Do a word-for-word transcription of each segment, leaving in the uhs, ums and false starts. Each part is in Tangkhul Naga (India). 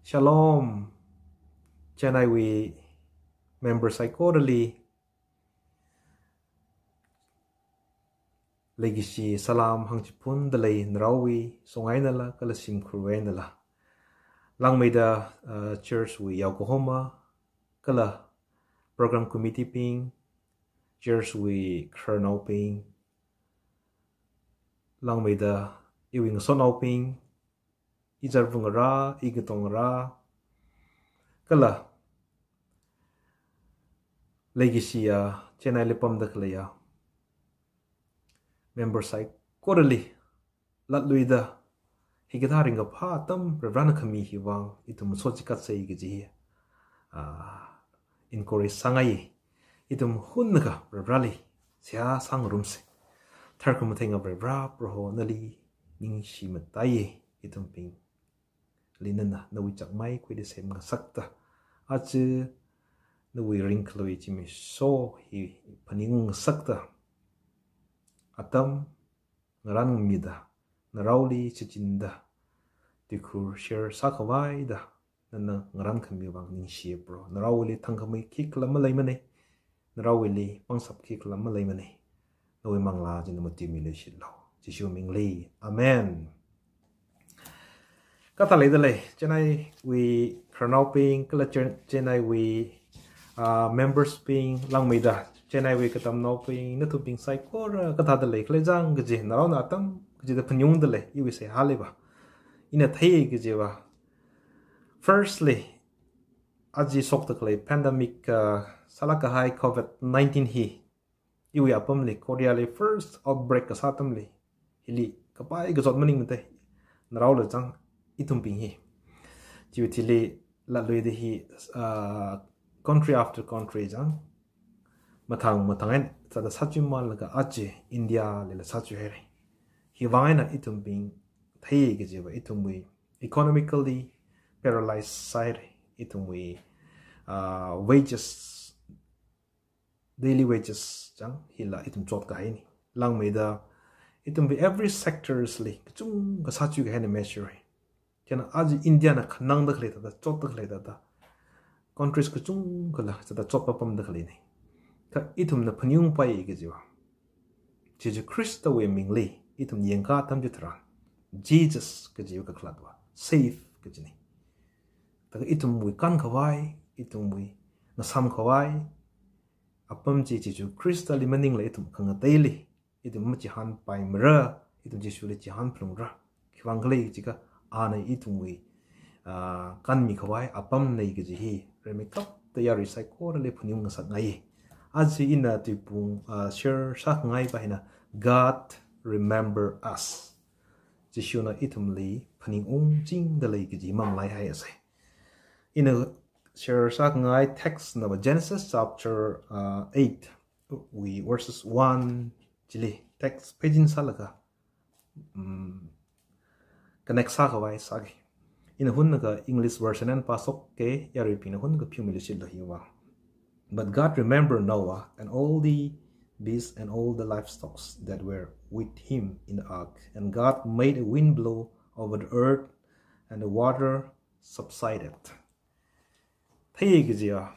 Shalom. Chennai wui member saikorali leikashi salam hāngchiphundalei, naraowui song einala kala shimkhur einala. Langmeida, uh, church wui yaokahoma kala program committee bing, church wui khararnaobing, langmeida iwui ngasotnaobing, izarvung ara, igatong ara, kala leikashiya Chennai li pamda khaleiya member saikorali latluida, hikathā ringkaphā atam Varivarana khami hiwui vang ithum sochikatsei kaji hi, ah, encourage sāngai. Ithum hunnakha Varivarali seihā sāngarumsei. Tharkhamatheinga Varivara Proho, nali ningshimataiya, ithumbingli nana nawui chakmai khuida semngasakta, aja nawui ringkhalui zimiksho hi phaningngasakta, atam ngarānmida, naraoli shichinda, tuikhur share sākhavaida nana ngarānkhami vang ningshiya Proho. Naraowuili thangkhamei khikhala maleimanei, naraowuili pangshap khikhala maleimanei. Nawui manglā china matuimilu shilo. Jishu mingli. Amen. Kathā leidalei, Chennai wui khararnaobing, kala Chen-, Chennai wui, ah, members bing, langmeida Chennai wui katamnaobing, nathumbing saikora kathāda leikhala jang kaji, naraona atam kachida phaningungdalei, iwui seihāli va. Ina thei kajiva, firstly, aja shokda khalei pandemic, ah, sālāk kahai covid nineteen hi, iwui apamli, Korea li first outbreak kasā atamli, hili kapai kachot maningmatei, naraola jang ithumbing hi. Chiwui thili latluida hi, ah, country after country jang, mathang mathang eina sāda sāchui manlaga aja India lila sāchui hairei. Hiwui vang eina ithumbing thei kajiva, ithumwui economically paralyzed sāhairei, ithumwui, ah, wages, daily wages jang hila ithum chotkahainei. Langmeida ithumwui every sectors li kachungkha sāchui kahaina measure hi. Chieina aja India na khanangda khalei thāda, chotda khalei thāda, countries kachungkhala sāda chotpapamda khaleinei. Kha ithumna phaningungpai kajiva, Jesu Khristawui mingli ithum yangkha atam chitharan, Jesus kajiva kakhalatva save kajinei. Thākha ithumwui kānkhavai, ithumwui ngasamkhavai apam chi Jesu Khristali maningla ithum khangateili ithum machihānpaimara, ithum Jesuli chihānphalungra. Khiwui vang khala jiakha ana ithumwui, ah, kānmikhavai apamnei kaji hi rimeikapta yarui saikorali phaningngasakngai. Aja ina tuipung, ah, share sākhangai va hina, God remember us. Jishuna ithumli phaningungchingdalei kaji mamalaihaiasei. Ina share sākhangai text na va Genesis chapter, uh, eight wui verses one chili text page in sālaga, um, connect sākhavai sāki. Ina hunnakha English version eina pāshokki, yaruibingna hunnakha pheomilu shilo hiwui vang. But God remembered Noah and all the beasts and all the livestock that were with him in the ark. And God made a wind blow over the earth, and the water subsided. Thei kajiva,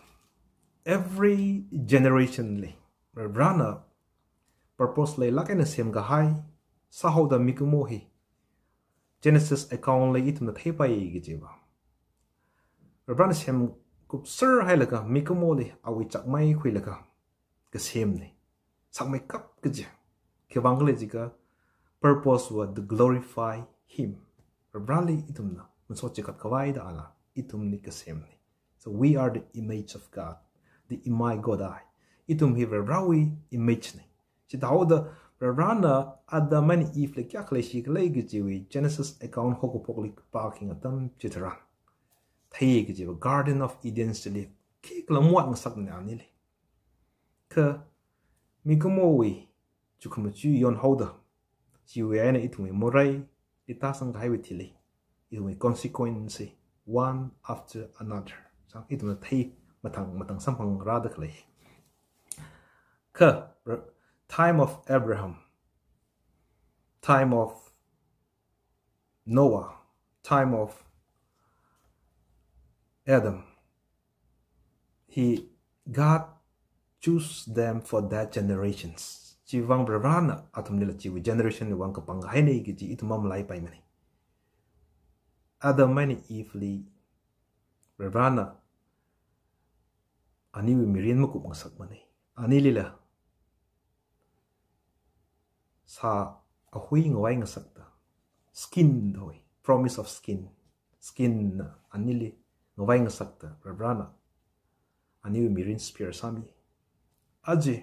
every generation li Varivarana purpose leilāk eina semkahai sāhaoda mikumo hi Genesis account li ithumna theipai kajiva, Varivarana semkupser hailaga mikumoli awui chakmai khuilaga kasemnei. Sakmeikap kaji. Khiwui vang khala jiakha purpose va to glorify him. Varivarali ithumna masot chikat khavaida ala ithumli kasemnei. So we are the image of God, the imago Dei. Ithum hi Varivarawui image nei. Chithāhaoda Varivarana Adam eina Eve li kayākha leishikhala kajiwui Genesis account haokaphokli pākhangai atam chitharan, thei kajiva Garden of Eden chili khikhala mawat ngasaknei anili. Kha mikumowui chukhamachui yonhaoda, chiwui eina ithumwui moreili tāsangkahaiwui thili, ithumwui consequence one after another, sang ithumna thei mathang mathang samphangrāda khalei. Kha, r-, time of Abraham, time of Noah, time of Adam. He, God choose them for that generations. Chiwui vang Varivarana athumlila chiwui generation li vang kapang kahaina kaji ithum mamalaipaimana. Adam eina Eve li Varivarana aniwui mirin makup ngasakmana. Anilila sā ahui ngavai ngasakta. Skin da hoi, promise of skin. Skin na anili ngavai ngasakta Varivarana aniwui mirin spare sāmi. Aja,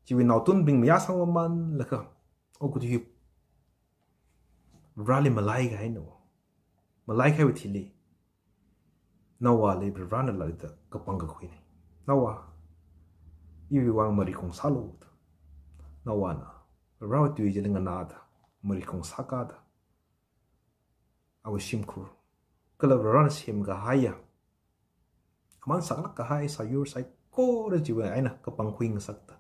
chiwui naotunbing mayāsang mamanlaga, okathui hi Varivarali malai kahaina. Malai kahaiwui thili Noahli Varivarana laida kapang kakhuina. Noah, iwui vang marikhong sālu da. Noahna Varivarawui tui chili nganāda marikhong sākada, awui shimkhur kala Varivarana semkahaiya, aman saklāk kahai sāyur saikora chiwui eina kapangkhui ngasakta.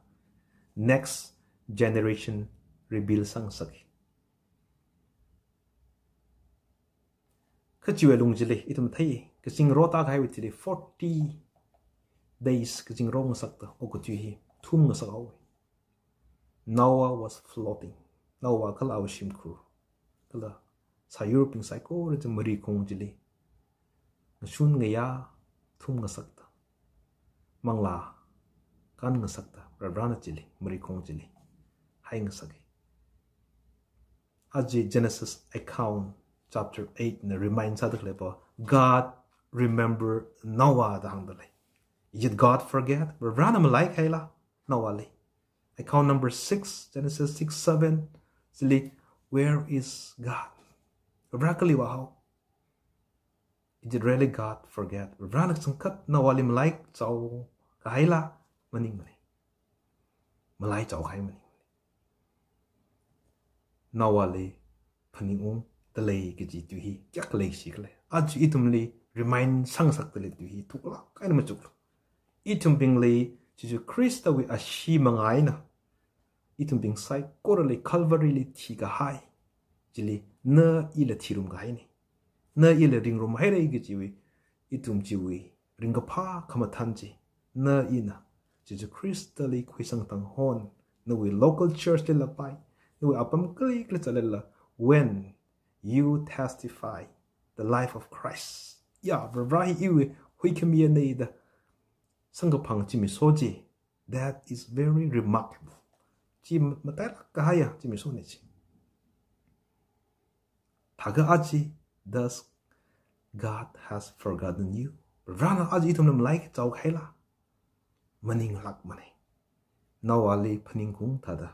Next generation rebuild sāngasaka. Kha chiwui lung chili ithum thei, kazingro tākahaiwui thili forty days kazingro ngasakta, okathui hi thum ngasakhaowa. Noah was floating. Noah kala awui shimkhur kala sāyurbing saikora chi marikhong chili ngashun ngayā thum ngasakta, manglā kān ngasakta, Varivarana chili, marikhong chili hai ngasaka. Aja Genesis account chapter eight na remind sāda khaleiva, God remember Noah da hāngda lei. Did God forget? Varivarana malai kahaila Noahli? Account number six, Genesis six seven, chili, where is God? Varivara kali vāhao? Did really God forget? Varivarana kachangkhat Noahli malaichao kahaila? Maningmana. Malaichao kahai maningmana. Noahli phaningungda lei kaji tui hi kayākha leishikhala. Aja ithumli remind sāngasakda lei tui hi thuklāk eina machuklu. Ithumbingli Jesu Khristawui ashee manga eina ithumbing saikorali Calvary li thikahai chili na ila thirum kahaina. Na ila ringrum haira kajiwui ithum chiwui ringkaphā khamathān chi, na ina Jesu Khristali khuisang tang hon, nawui local church lila pai, nawui apam kalikli zatlala, when you testify the life of Christ, ya, Varivara hi iwui huikhamiyana da samkaphang zimiksho chi, that is very remarkable. Chi matailāk kahaiya zimikshona chi. Thākha aja, does God has forgotten you? Varivarana aja ithumli malaichao kahaila? Maninglākmana. Noahli phaningkhaung thāda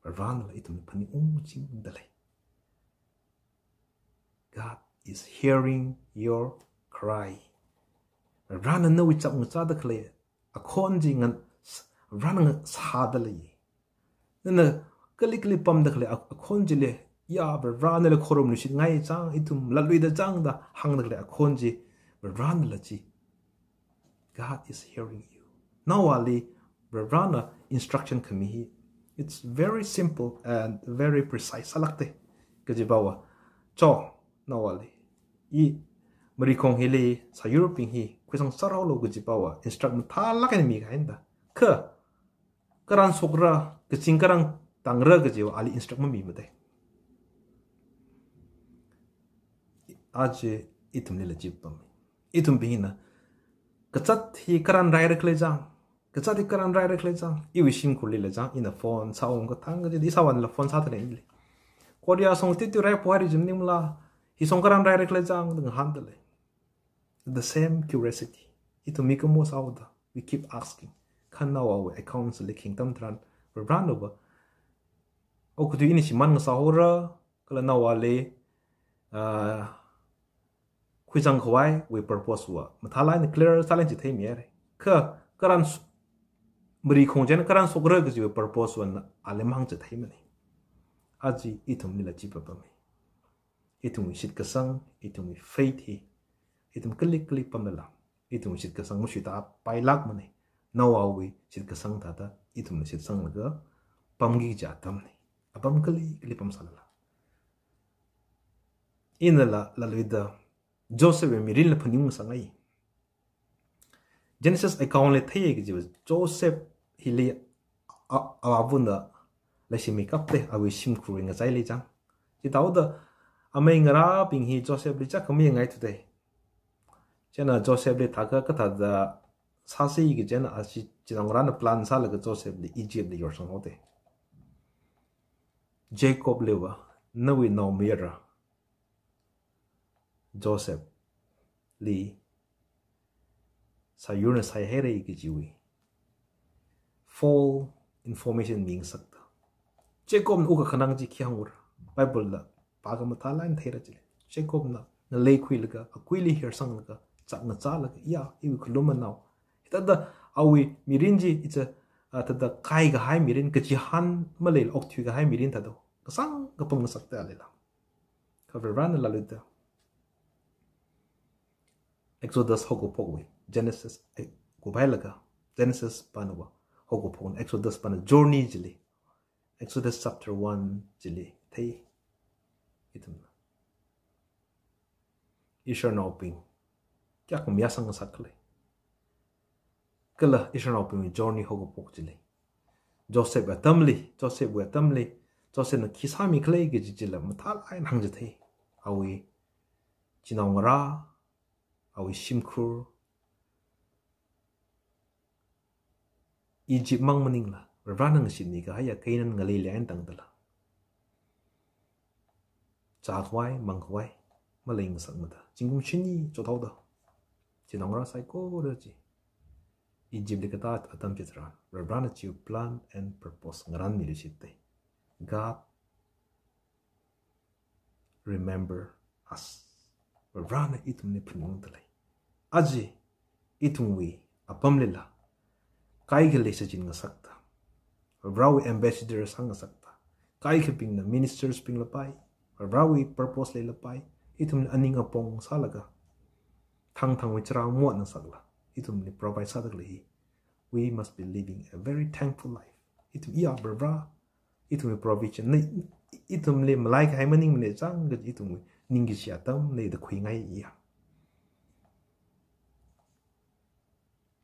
Varivaranala ithumli phaningungchingda lei. God is hearing your cry. Varivarana nawui chapngachāda khalei akhon chi ngan, Varivarana ngasāda lei. Nana kali kali pamda khalei a-, akhon chili, ya, Varivara nali khorumluishitngai chang, ithum latluida chang da hāngda khalei akhon chi, Varivaranala chi. God is hearing you. Noahli Varivarana instruction khami hi, it's very simple and very precise sālākta. Kajiva, cho, Noahli, i marikhong hili sāyurbing hi khuisang sāraolu kajiva instruct mathālāk eina mikahaina da. Kha karan shokra, kazing karan tāngra kajiva ali instruct mamimada. Aja ithumlila chi pam. Ithumbingna kazat hi karan raira khalei chang, kazat hi karan raira khalei chang, iwui shimkhurlila chang, ina phone sāung kathang kaji, ishāvānla phone sāda lei ili. Korea song titi raipo haira chi maningmala, hi song karan raira khalei chang da ngahānda lei. The same curiosity. Ithum mikumo sāhaoda, we keep asking. Kha Noahwui account chili khayang atam tharan, Varivarana va, okathui ina shimān ngasāhaora, kala Noahli, ah, khuisang khavaiwui purpose va mathālāk eina clear sālāk eina chitheimihaira. Kha karan s-, marikhong china karan shokra kajiwui purpose va na ali mahāngchitheimana. Aja ithumlila chi papama. Ithumwui shitkasang, ithumwui faith hi, ithum kali kali pamlala, ithumwui shitkasang mashuita pailākmana. Noahwui shitkasang thāda ithumla shitsanglaga pamki kaji atamna. Apam kali kali pamsālala. Inala latluida Josephwui mirinla phaningung sāngai. Genesis account li theiya kajiva Joseph hili a, a, avāvana leishimikapta, awui shimkhurwui ngachaili chang. Chithāda amei ngarābing hi Joseph li chak kami ngai thuda. Chieina Joseph li thākha kathāda sāsi kaji eina ashi chinaongarāna plan sālaga Joseph li Egypt li yorsang haoda. Jacob liva, nawui naomayara Joseph li sāyurna saihaira kajiwui false information mingasakta. Jacobna wukkhanang chi khi hāngra. Bible la pākha mathālāk eina theira chili. Jacobna ngalei khuilaga, akuili hirsanglaga, chak ngachālaga, ya, iwui khalummana nao. Hithāda awui mirin chi, icha, a, thāda kaikahai mirin, kachihān maleila okthuikahai mirin thāda kasāngkha pamngasakta lila. Kha Varivarana laluida Exodus haokaphokwui, Genesis, eh, kuphailaga, Genesis pānava haokaphokna, Exodus pāna journey chili, Exodus chapter one chili thei. Ithumna Israelnaobing kayākha mayāsang ngasak khala, kala Israelnaobingwui journey haokaphok chili, Joseph atamli, Josephwui atamli, Josephna khi sāmi khala kaji chila mathālāk eina hāngchithei. Awui chinaongarā, awui shimkhur, Egypt mang maningla, Varivarana ngashitmi kahaiya Canaan ngaleili eina tangdala, chākhavai, mangkhavai maleisangasakmada, zingkum shini chothaoda, chinaongarā saikora chi Egypt li katā atam chitharan, Varivarana chiwui plan and purpose ngaranmiluishitta. God remember us. Varivarana ithumli phaningungda lei. Aja ithumwui apamlila kaikhali shichin ngasakta, Varivarawui ambassador sāngasakta, kaikhabingna ministers bing lapai, Varivarawui purpose li lapai, ithumli aning apong sālaga, thangthangwui chara mot ngasakla ithumli provide sāda khalei hi, we must be living a very thankful life. Ithum iya Varivara, ithumwui provision, na ithumli malaikahai maningmana chang kaji ithumwui ningkashi atam leida khuingai iya.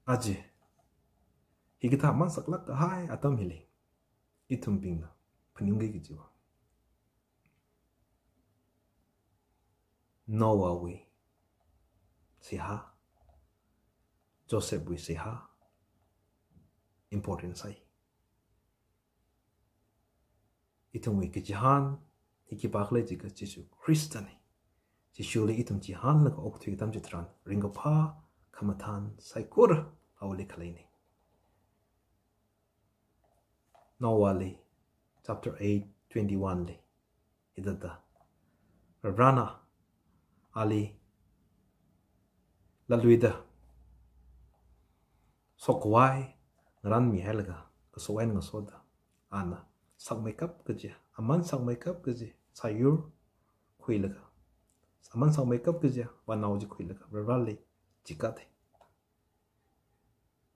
Aja hikathā aman saklāk kahai atam hili ithumbingna phaningungki kajiva, Noahwui seihā, Josephwui seihā important sai. Ithumwui kachihān hi khipākhala jiakha Jesu Khristana. Jishuli ithum chihānlaga okthui atam chitharan ringkaphā, khamathān saikora awuili khaleina. Noahli, chapter eight twenty-one li hithāda, Varivarana ali laluida sokkhavai ngaranmihailaga, kasok eina ngasoda, ana sakmeikap kaji, aman sakmeikap kaji sāyur khuilaga, aman sakmeikap kaji vānao chi khuilaga Varivarali chikathei.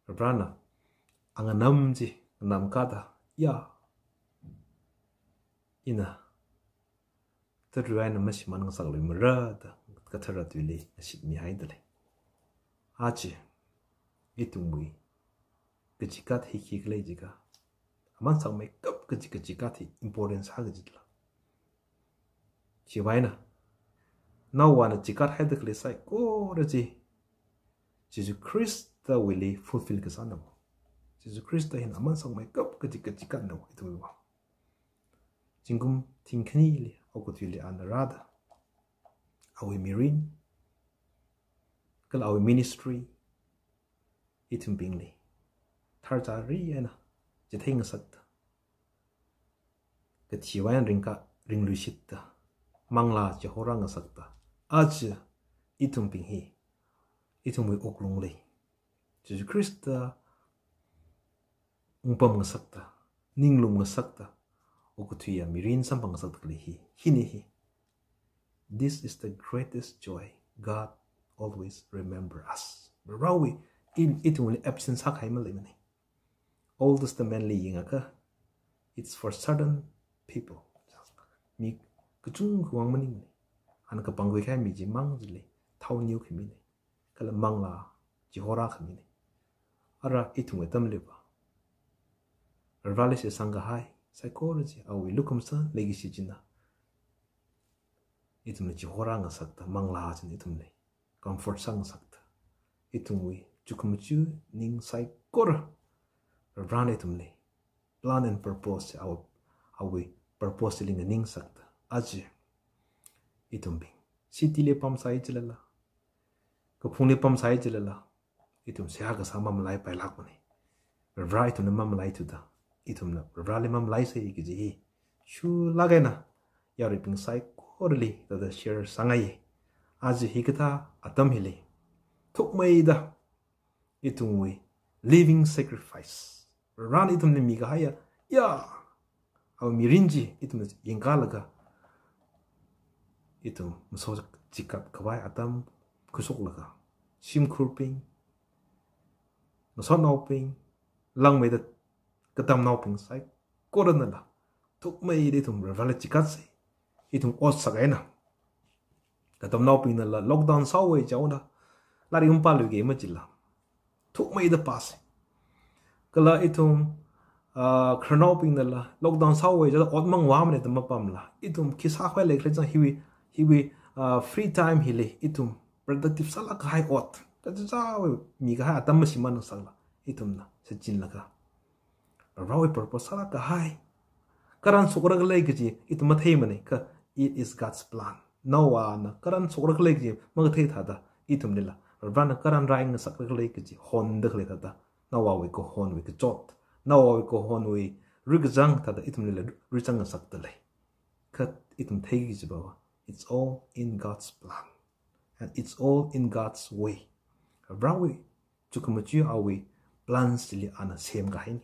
Varivarana anganam chi nganamkada, ya, ina tarui eina mashimān ngasakluimara da kathara tuili ngashitmihaida lei. Aja ithumwui kachikat hi khikhala jiakha, aman sakmeikap kaji kachikat hi important sā kajila. Chiwui eina Noahna chikathaida khalei saikora chi Jesu Khristawuili fulfill kasāna. Jesu Khrista hina aman sakmeikap kaji kachikatna ithumwui vang. Zingkum thingkhanili okathuili ana rāda, awui mirin kala awui ministry ithumbingli tharchari eina chithei ngasakta, kathiwui eina ringka, ringluishitta, manglā chihorā ngasakta, aja ithumbing hi ithumwui wuklungli Jesu Khrista ungpam ngasakta, ninglum ngasakta, okathuiya mirin samphang ngasakta khalei hi, hina hi. This is the greatest joy. God always remember us. Varivarawui i, ithumli absent sākahai maleimana. Old Testament li yangakha, it's for certain people. Mi kachungkhawui vang maningmana. Ana kapangkhui kahai mi chimang chili thao niu khamina. Kala manglā chihorā khamina. Ara ithumwui atamliva Vareli shitsang kahai saikora chi awui lukhamashan leikashi china ithumli chihorāngasakta, manglā china ithumli comfort sāngasakta, ithumwui chukmaja ning saikora Varena ithumli plan and purpose chi awui, awui purpose chili nganingsakta, aja ithumbing city li pamsai chilala, kaphungli pamsai chilala, ithum seihā kasā mamalaipailākmana. Vare ithumna mamalaithuda, ithumna Vareli mamalaisei kaji hi shulāk eina yaruibing saikorali thāda share sāngaiya. Aja hikathā atam hili thukmeida ithumwui living sacrifice, Varena ithumli mikahaiya, ya, awui mirin chi ithumna yangkalaga, ithum masochikat khavai atam khuishoklaga, shimkhurbing, ngasotnaobing, langmeida katamnaobing saikoranala thukmeida ithum Vareli chikatsei. Ithum otsak eina, katamnaobingnala lockdown sāhaowui jaona lairik mapāluiki machila, thukmeida pāsei. Kala ithum, ah, khararnaobingnala lockdown sāhaowui jaona ot mangvāmana da mapamla, ithum khi sākhavai leikhala chang hiwui, hiwui, ah, free time hili ithum productive sālāk kahai ot kachichāwui mikahai atam mashimānngasakla, ithumna shichinlaga Varewui purpose sālāk kahai, karan shokra khalei kaji ithum matheimana, kha it is God's plan. Noahna karan shokra khalei kaji makathei thāda, ithumlila Varena karan raingasakra khalei kaji honda khalei thāda, Noahwui kahonwui kachot, Noahwui kahonwui rikachang thāda ithumlila richangngasakta lei. Kha ithum theiki kajiva, it's all in God's plan and it's all in God's way. Varewui chukmaja awui plans chili ana semkahaina.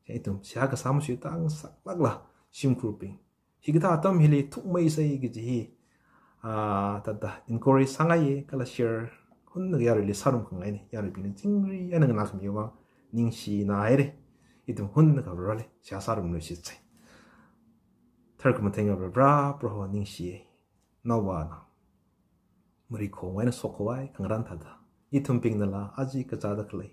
Chieina ithum seihā kasā masuitang saklākla, shimkhurbing, hikathā atam hili thukmeisei kaji hi, ah, thāda encourage sāngaiya, kala share hunnakha yaruili sārum khangaina. Yaruibingna chingri eina nganākhami vang ningshinaira. Ithum hunnakha Vareli seihā sārumluishitsei. Tharkhamatheng Vare Proho ningshiya. Noahna marikhong eina shokkhavai khangarān thāda, ithumbingnala aja kazāda khalei,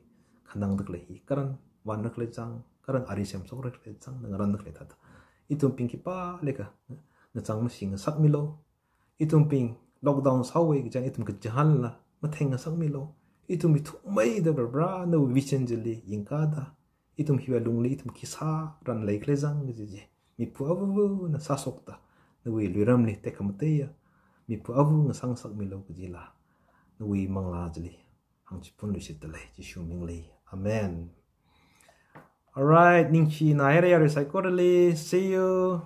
khanangda khalei hi karan vānra khalei chang, karan ari semshokra khalei chang, na ngarānda khalei thāda, ithumbing khipālikha ngachang mashing ngasakmilu. Ithumbing lockdown sāhaowui kachang ithum kachihānla matheng ngasakmilu. Ithum hi thukmeida Vare nawui vision chili yangkada, ithum hiwui alungli ithum khi sāran leikhala chang kaji chi, miphu avuvuna sāshokta, nawui luiramli tekhamateiya miphu avu ngasāngasakmilu kajila, nawui manglā chili hāngchiphunluishitda lei, Jishu mingli. Amen. Alright, ningshinaira yarui saikorali. See you.